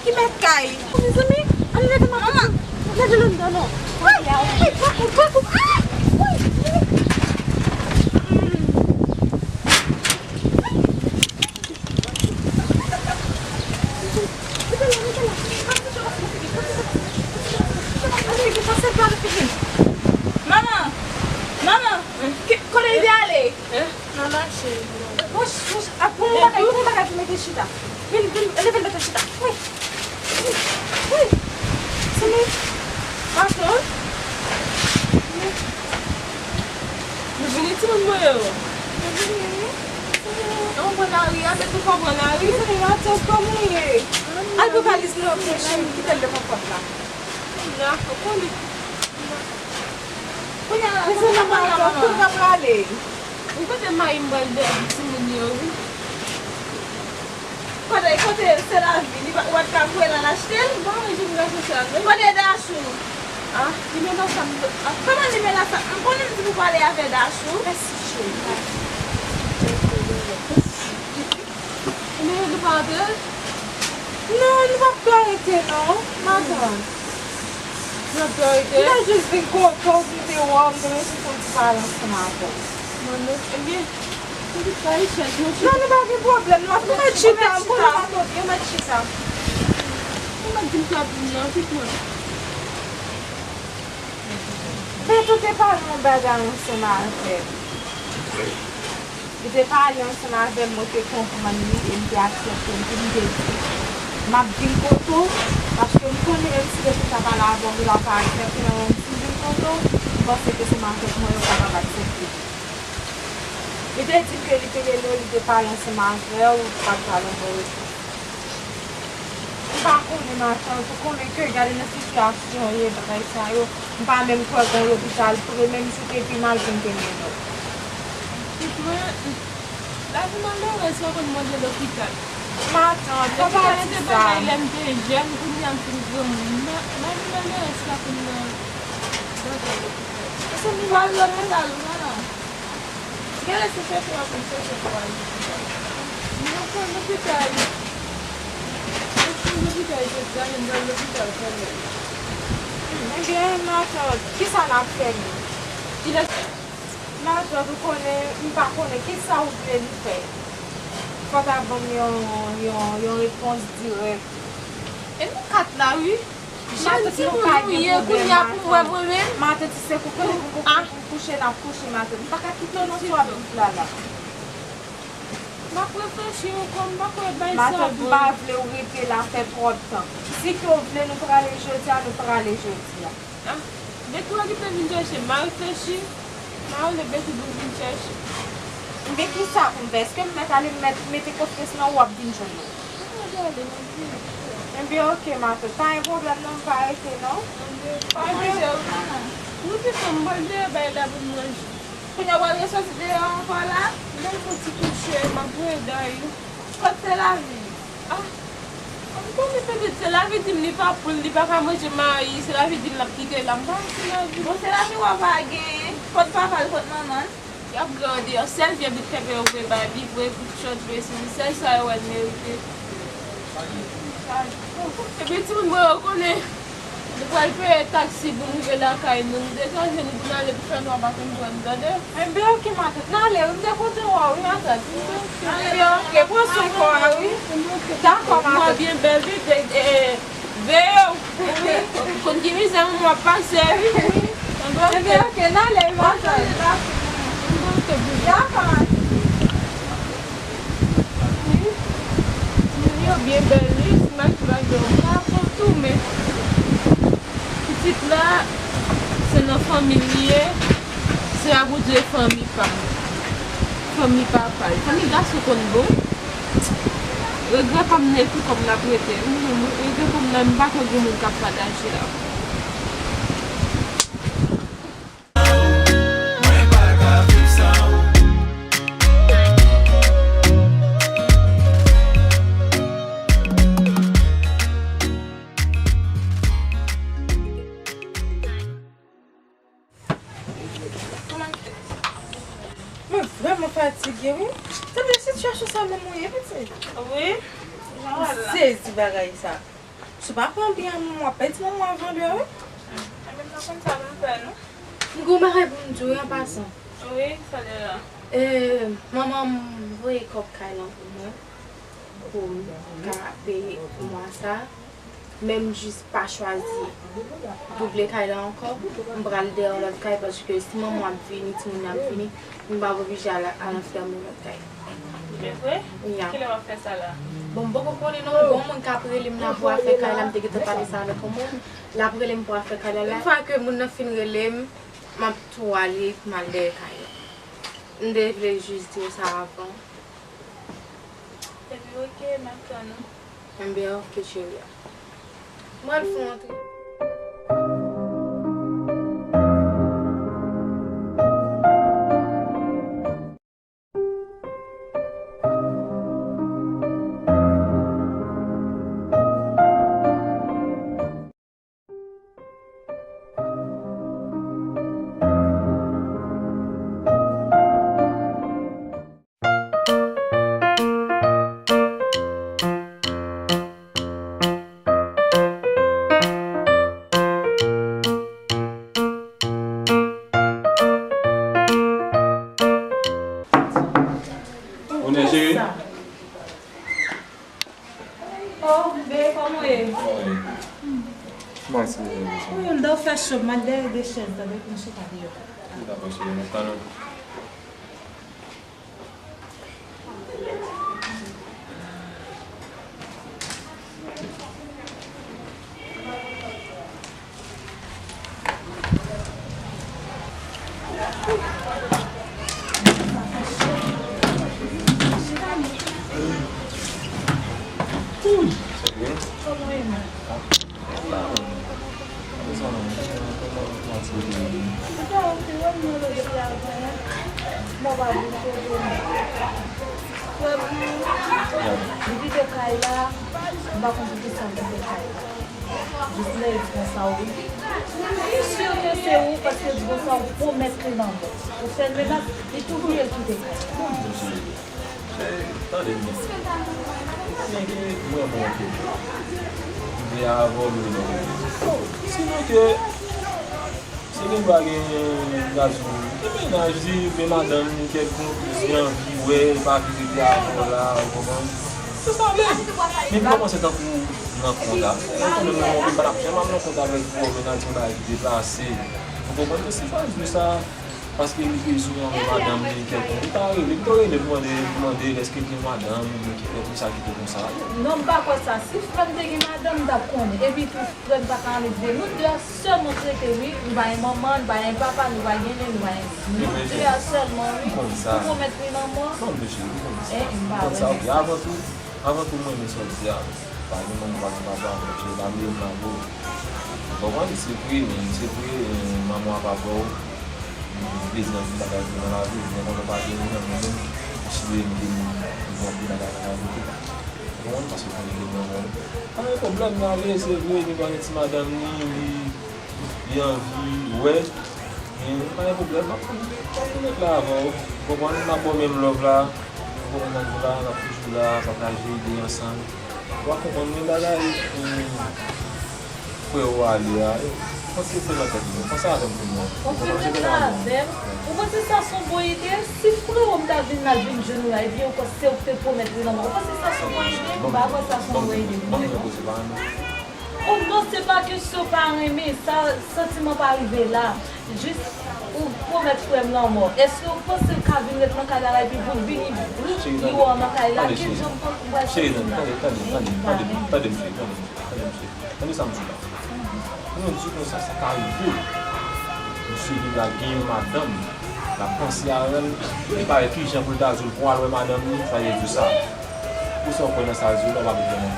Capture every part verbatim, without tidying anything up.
Ki mèt kay? Mezanmi, ann leve manman. Leve l anndan non. Woy, woy, pa koup, pa koup. Ah! Woy! Manman! Manman! Ki- Kote li te ale? Nan mache. Wouch, wouch, ap pou yon bagay, pou yon bagay pou mete chita. Vin, vin, leve l mete chita. Wi. Wi. Wi. Simi. Matant. Nou vini timoun mwen yo. Nou vini wi. An pran lari a, men nou pa pran lari. Simi, matant, kòman w ye? Al pran valiz mwen yo pou cheri, kite l devan pòt la. La, ou konnen. Kounye a la, kote mayi a, manman? Kote w prale? Ou kote mayi m pral dèyè timoun yo, wi. Kote, kote se lavi, li pa, ou pa t ka voye l al achte l? Bon, wi, jim gason sa, wi. Kote Dachou? Ah, li menm ansanm, ah, kòman li menm ansanm? M konnen m di pou pale avè Dachou. Mèsi, cheri. Men nou pa antre? Non, nou p ap ka rete non, matant. Nou p ap ka rete? M ta jis vin kote w, vin te wè w, m te bezwen fè yon ti pale ansanm avè w. Bon, nou, ebyen, nou tout pa isit, nou chita. Non, nou pa gen pwoblèm, non. Ou mèt chita, m konnen matant, ou mèt chita. Ou mèt di m sa pou mwen, kit mwen. Beto te pale yon bagay ansanm avè m. Li te pale ansanm avè m, mwen te konprann li e m te aksepte l, epi m te di, m ap vin kote w, paske m konnen menm si Beto ta pale avè w, li pa ka aksepte l, men si m vin kote w, m panse ke se matant mwen yo kapab aksepte. Li te di m ke li te rele w, li te pale ansanm avè w, ou pa t ba l yon bon repons. M pa konnen, matant, ou konnen ke gade nan sitiyasyon ye, bagay sa yo, m pa menm kwè gen lopital vre, menm si w te pi mal pou m te mennen w. Kit mwen, lavi malerèz pa konn mande lopital. Matant, fò pa di sa. Lopital se te bagay lè m te jèn, kounye a m fin granmoun. Ma-, lavi malerèz pa konn nan bagay lopital. Mezanmi, m al lopital, non. Genlè se chèche w ap vin chèche pou al lopital. Mwen pran lopital. Mwen pran lopital jodi a, men m pral lopital kanmenm. Ebyen, matant, kisa n ap fè menm? Kilè? Matant, ou konnen, m pa konnen kisa ou vle n fè. Fò w ta ban m yon, yon, yon repons dirèk. E nou kat la, wi. Matant, nou pa gen pwoblèm, matant. Matant, si se pou kouche, pou kouche, n ap kouche, matant. M pa ka kite w nan twòp dout la, la. M ap reflechi ankò, m pa kwè bay sa bon. Matant, m pa vle w rete la fè twòp tan. Si ke w vle nou prale jodi a, nou prale jodi a. Ah, Betou a gentan vin chèche m, m a reflechi, m a rele Betou pou l vin chèche m. Men kisa pou m fè? Èske m mèt ale, m mèt mete konfyans nan ou, w ap vin jwenn mwen? Mwen prale, mwen vini. Ebyen, oke, matant. Pa gen pwoblèm non, m pa rete non. Ebyen, pa manje, wi, manman. Nou gentan, m pral dèyè bay la pou m manje. Kounye a w al resòti deyò ankò la? Lè m fè ti kouche, m ap voye dayou. Kot se lavi? Ah, m konnen petèt se lavi di m li pa pou l, li pa ka manje mayi, se lavi di m l ap kite la, m pa wè se lavi. Bon, se lavi w a pa genyen. Kot papa l, kot manman l? Y ap grandi, yon sèl vye bout pèpè yo voye bay li, voye bout chòt, voye sezi, sèl sa yo wè l merite. Epi timoun mwen yo konnen nou pral peye taksi pou n rive lakay nou. Nou degaje nou pou n ale pou fè nwa pa konn pran n, tande? Enben, oke, matant. N ale, wi, m te kontan wè w, wi, matant. Enben, oke, pran swen kò a, wi. Dakò, matant. Nwa byen bèl, wi, e, e, veye w. Wi. Konn ki mizè moun w ap pase, wi. Enben, oke, n ale, wi, matant. Dakò, matant. Wi. Moun yo byen bèl, wi, si makivaj yo pa bon tou, men pitit la, se nan fanmi l li ye, se a Bondye fanmi pa m. Fanmi papa l. Fanmi gason konn bon. Regrè pa m nan epi kòm l ap rete. Wi, mwen regrè pa m nan, m pa kwè gen moun k ap pataje la. Mwen pa ka viv san ou. Mwen vrèman fatige, wi. Tande sitiyasyon sa menm ou ye, pitit. Wi. M sezi bagay sa. Si w pa pran byen, w ap pèdi manman w avan lè, wi. Ebyen, m pa konn sa pou m fè, non. M gen yon bagay pou m di w, wi, an pasan. Wi, sa de la. E, manman m voye kòb kay lan pou mwen, pou m ka peye mwa sa. Men m jis pa chwazi double kay la ankò. M pral dèyè yon lòt kay, paske si manman ap vini, timoun yo ap vini, m p ap oblije al, al anfèmen yon lòt kay. E vre? Ya. Kilè w ap fè sa la? Bon, m poko konnen non, gon moun k ap rele m la pou afè kay la, m te gentan pale sa avèk yon moun. L ap rele m pou afè kay la. Yon fwa ke moun nan fin rele m, m ap tou ale, m al dèyè kay la. M te vle jis di w sa avan. Ebyen, oke, m ap tann ou. Enben, oke, cheri. Mwen fè yon ti Bonè, cheri. Oh, bebe, kòman w ye? Mwen, se... Wi, m dwe fè cho, m al dèyè de chèz, tande, pou m chita deyò. Dakò, cheri, m ap tann ou. Li kite kay la, m pa konn poukisa l kite kay la. Jis lè l di konsa, wi. M si ke se ou, paske l di konsa, ou pwomèt li lanmò. Ou fè l menas, li tou bliye l kite kay la. Tande m byen. Mwen gen mwen bon ke m vle avè w, men non. Sinon ke, si gen dwa gen gazon, gen mennaj li, men madanm li kèlkonk, li anvi wè, li pa vle rete avè w la, ou konprann? Se sa vle. Men li kòmanse tankou nan kont la. Ou konnen mwen, mwen pa t ap janm ap nan kont avèk ou, men nan ti bagay ki deplase. Ou konprann? Se pa di sa. Paske li bezwen yon madanm li kèlkonk. Li ta rele, li ta rele pou mande, pou mande èske l gen madanm, oubyen ki, kisa ki te konsa. Non, m pa kwè sa. Si frè m te gen madanm, m t ap konnen. Epi tou, frè m pa ka annik de. Nou de a sèlman k rete, wi. Nou pa gen manman, nou pa gen papa, nou pa gen nenn, nou pa gen... Nou de a sèlman, wi. Ou pwomèt li lanmò. Non, mesye, ou konn sa. Eh, m pa wè sa. Avan tou, avan tou, mwen renmen sa w di a. Pa gen manman, pa gen papa, men Dye pa bliye m avè w. Ou konprann? Se vre, men se vre, eh, manman w ap avè w. Li vle di anpil bagay pou w nan lavi, men konnen w pa gen li nan men menm. Misye vle di m gen anpil bagay nan lavi tou. Ou konprann? Paske konnen li gen manman w. Pa gen pwoblèm, l ale, se vre, li gen ti madanm li, li, li anvi wè. Men pa gen pwoblèm, m ap, m ap ret la avè w. Ou konprann? M ap ba w menm love la. Ou konprann sa m di w la, n ap toujou la, pataje ide ansanm. Ou pa konprann men bagay, hmm, frè w ale a, eh, panse fè nan tèt mwen, panse avè m pou mwen. Ou panse sa avè m? Ou panse sa se yon bon ide? Si frè w m ta vin la, l vin jwenn ou la, epi ankò se ou k te pwomèt li lanmò, ou panse sa se yon bon ide? M pa kwè sa se yon bon ide. Ban m, ban m, ban m poze pa non. Oh non, se pa kesyon pa renmen, sa, santiman pa rive la. Jis ou pwomèt frè m lanmò. Èske ou panse l ka vin ret nan kay la, la epi pou l vini bri yo nan kay la? Ki jan m pral... Cheri, tande, tande, tande, tande, tande, tande, tande, tande, tande, tande, tande sa m di w la. Mwen di konsa, sa ka rive. Misye vin la gen yon madanm, l ap panse avè l, li pa wè ki jan pou l ta di l pou al wè madanm li, sa vle di sa. Pou sa w kwè nan sa l di w la, w pa bezwen nan.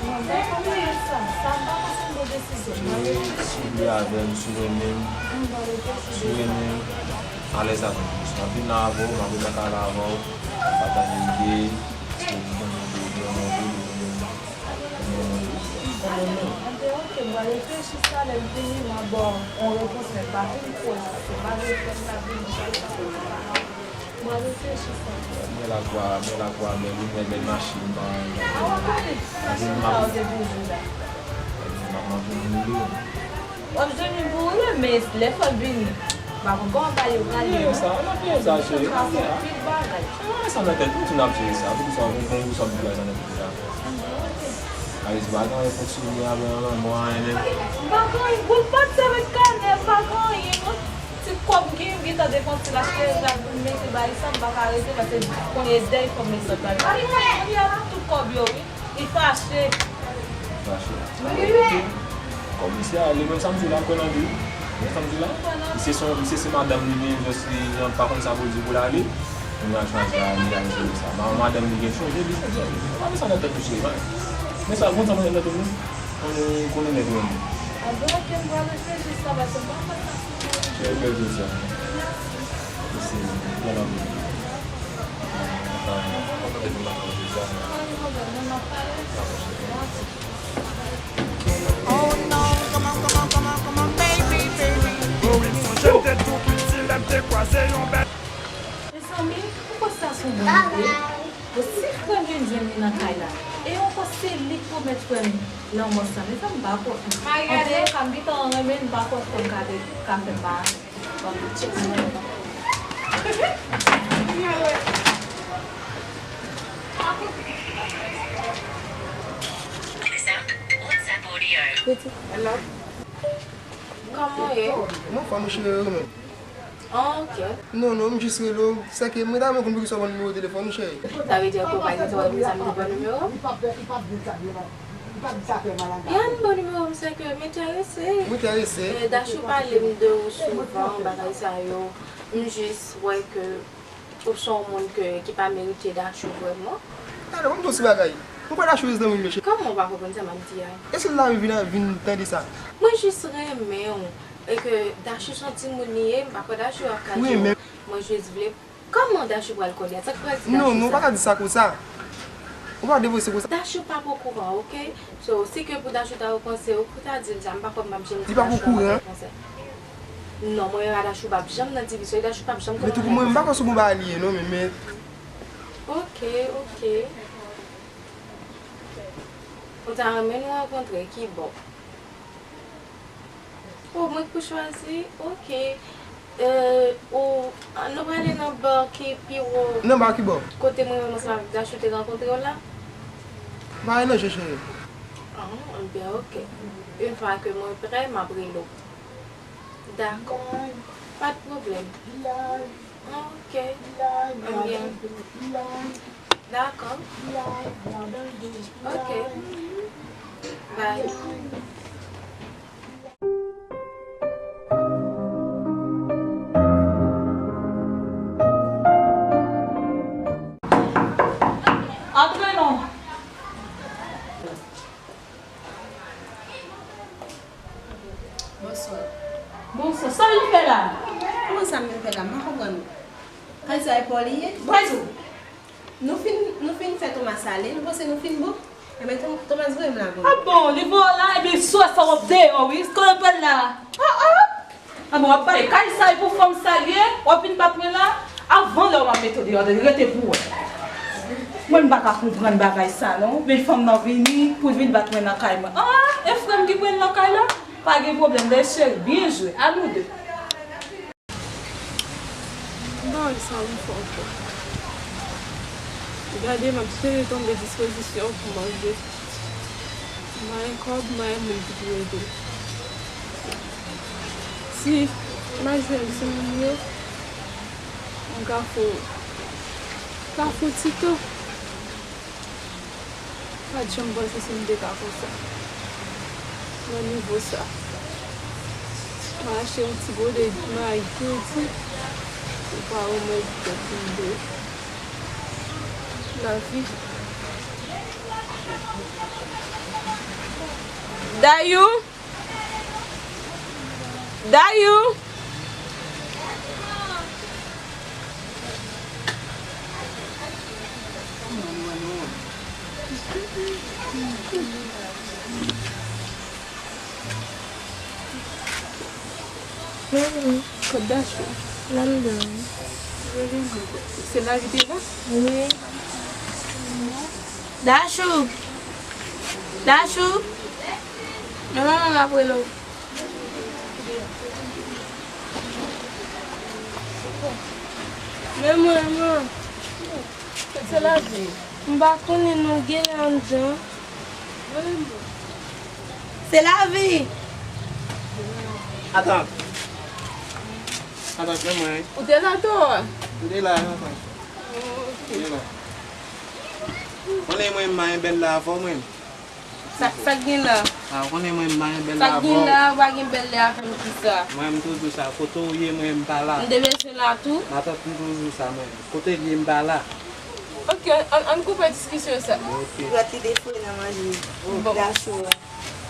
Mwen pa konprann sa. Sa m pa panse m pran desizyon. Mwen reflechi. Si w vle avè m, si w renmen m, si w renmen m, alèz avè m. M ap vin la avè w, m ap ret nan kay la avè w, pataje ide, si w renmen m, ou renmen m, ou renmen m. Enben, oke, m pral reflechi sa, lè m vini, m a ba w yon repons, men m pa fin kwè sa. Se pa reflèks la vini chak fwa. M pral reflechi sa. Men lakwa, men lakwa, men limyè, bèl machin, pa... Ah, w konnen, machin sa yo te toujou la. M ap jwenn moun li. W ap jwenn moun pou ou ye, men lè fò l vini, m pa konn kòman bagay yo prale. Sa, n ap jere sa, cheri, n ap jere. Anpil bagay. Sa nan tèt nou, tou n ap jere sa. Poukisa, poukisa w di bagay sa nan tèt ou la? Alèz, pa gen anyen fonksyone avè yon lanmò, anyen menm. M pa gen anyen, boul pati avèk kanè, m pa gen anyen, non. Ti kòb m gen, m gentan depanse l achte rad pou m mete bay sa, m pa ka rete, paske kounye a dèy fò m desann. Kounye a tout kòb yo, wi. Li fache. Fache? Wi, wi. Kòm misye ale, menm sa m di w la, m kwè nan li. Menm sa m di w la. Misye se, misye se madanm li, men jis li pa konn sa pou l di pou l ale. Kounye a chwazi ale, li al jere sa. Ma-, madanm li gen chonje, li fè byen. Pa met sa nan tèt ou, cheri, pa. Men sa, konn sa mwen nan tèt ou, non? Konnen, konnen nèg mwen. Apre, ke m pral reflechi sa, paske m pa konn sa sou mwen. Cheri, bèl jounen sa. Mèsi. Mèsi. Bèl anvi. Mezanmi, ou kwè sa se yon bon ide? Bon, si frè m vin jwenn li nan kay la, e ankò se li k pwomèt frè m lanmò sa, mezanmi, m pa kwè. Antouka, m gentan renmen l, m pa kwè frè m ka, ka fè m pa. Hello. Kòman w ye? M anfòm, cheri, ou menm? Ah, ok. Non, non, m jis rele w. Se ke mwen ta renmen konn poukisa w ban m nimewo telefòn ou, cheri. Sa vle di ke w pa gen telefòn sa m te ban nimewo? Yan ban nimewo m, se ke m enterese. M enterese. Eh, Dachou pale m de ou souvan, bagay sa yo. M jis wè ke ou se yon moun ke, ki pa merite Dachou vrèman. Tande, ban m di w ti bagay. Ou kwè Dachou se zanmi m, mesye? Kòman w pa konprann sa m ap di a? Èske l ta vin, vin tande sa? Mwen jis renmen w. E ke Dachou se yon timoun li ye, m pa kwè Dachou ap ka di w. Mwen jis vle. Kòman Dachou pral konnen? Sa k pral di Dachou sa? Non, non, ou pa ka di sa konsa. Ou pa devose konsa. Dachou p ap okouran, ok? So, si ke pou Dachou ta okouran, se ou ki ta di l sa, m pa kwè m ap janm di Dachou yon bagay konsa. Non, mwen menm a Dachou p ap janm nan divize, Dachou p ap janm konnen. Men tou pou mwen, m pa kwè se bon bagay li ye, non, men, men. Ok, ok. Ou ta renmen nou rankontre, ki bò? Oh, mwen k pou chwazi? Ok. Euh, ou, ah, nou prale nan ba ki pi wo. Nan ba ki bò? Kote mwen menm ansanm avèk Dachou te rankontre w la? Pa ranje, cheri. Ah, ebyen, ok. Yon fwa ke mwen prè, m ap rele w. Dakò. Pa de pwoblèm. Ok. Ebyen. Dakò. Ok. Bye. Antre non. Bonswa. Bonswa. Sa w vin fè la? Kòman sa m vin fè la? M pa konprann. Kay sa e pa w li ye? Bwè dlo. Nou fin, nou fin fè Thomas ale, nou panse nou fin bon? Enben, Thom-, Thomas voye m la pou nou. Ah bon, li voye w la, enben, sou sa w ap deyò, wi. Kote l pral la? Oh, oh! Ah bon, w ap pale kay sa e pou fanm sa l ye? W ap vin bat mwen la? Avan lè w m ap mete w deyò, rete pou wè. Mwen m pa ka konprann bagay sa non. Men fanm nan vini pou l vin bat mwen nan kay mwen. Ah, e frè m ki pran l nan kay la? Pa gen pwoblèm, bèl cheri, byen jwe. A nou de. M pa wè sa m fè ankò. Gade, m ap chèche tonbe dispozisyon pou manje. M pa gen kòb, m pa gen moun ki pou ede m. Si m al jwenn timoun yo, m ka fè, ka fè ti tan. Pa t janm panse si m te ka fè sa. Nan nivo sa. M achte yon ti gode mayi kredi. Ou pa remèt tèt m de lavi. Dayou! Dayou! Kot Dachou? Nan dòmi. Se la li te la? Wi. Dachou! Dachou! Non, manman, m ap rele w. Men mwen, mwen. Se lavi. M pa konnen non, gen lè anndan. Se lavi. Atann. Atann, men mwen. Ou te la tou? M te la, atann. M te la. Konnen mwen, m pa gen bèl la avè w, mwen. Sa, sa k gen la? A, ou konnen mwen, m pa gen bèl la avè w. Sa k gen la, ou pa gen bèl la avè m, kisa? Mwen, m toujou di w sa. Kote w ye, mwen, m pa la. M te bezwen la tou. Matant, m toujou di w sa, mwen. Kote l ye, m pa la. Ok, ann, ann koupe diskisyon sa. Ok. Dwèt li defile nan manje. Bon. Gacho a.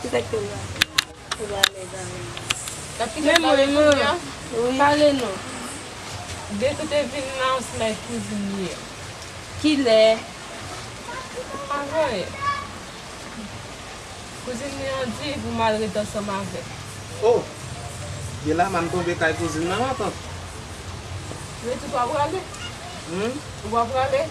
Kisa k te la? Ou pa alèz avè m. N ap kite m pale kounye a? Wi. Pale non. Gaëtan te vin la ansanm ak kouzin li an. Kilè? Avan yè. Kouzin li an di pou m al ret ansanm avè l. Oh! Gen la, m tonbe kay kouzin nan, matant. Rete ou pa prale? Hmm? Ou pa prale?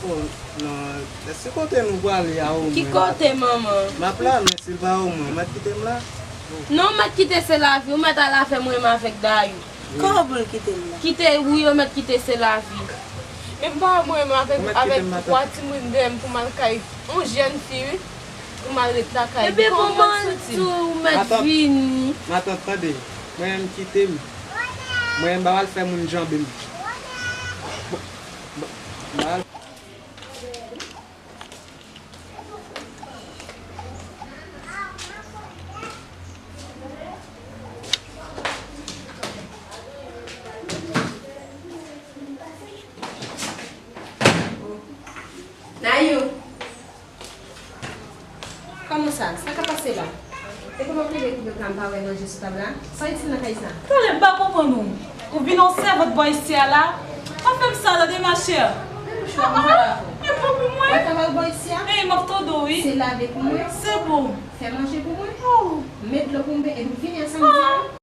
Oh, non. Èske kote nou prale a omwen? Ki kote, manman? M ap la, men si l pa omwen, ou mèt kite m la? Non, ou mèt kite se lavi, ou mèt al avè mwen, m avèk Dayou. Kòman pou l kite m la? Kite, wi, ou mèt kite se lavi. Men m pa mwen, m avèk, avèk twa timoun dèyè m pou m al kay yon jèn fi, wi. Pou m al ret lakay li. Ebyen, bon, manman, tou ou mèt vini. Matant, tande. Mwen menm kite m. Mwen menm m pa pral fè moun janbe m. Bon, bon, m pa pral. Dayou. Kòman sa? Sa k ap pase la? Se kòman w rive kote la m pa wè manje sou tab la? Sa w itil nan kay sa? Talè m pa konprann ou. Ou vin yon sèvant bò isi a la? Pa fè m sa tande ma chère. Men mouchwa m pa la. Mete dlo pou mwen. W ap travay bò isi a? Ey, m ap tande w wi. Se lave pou mwen. Se bon. Fè manje pou mwen. Oh. Met dlo pou m byen epi vini ansanm di.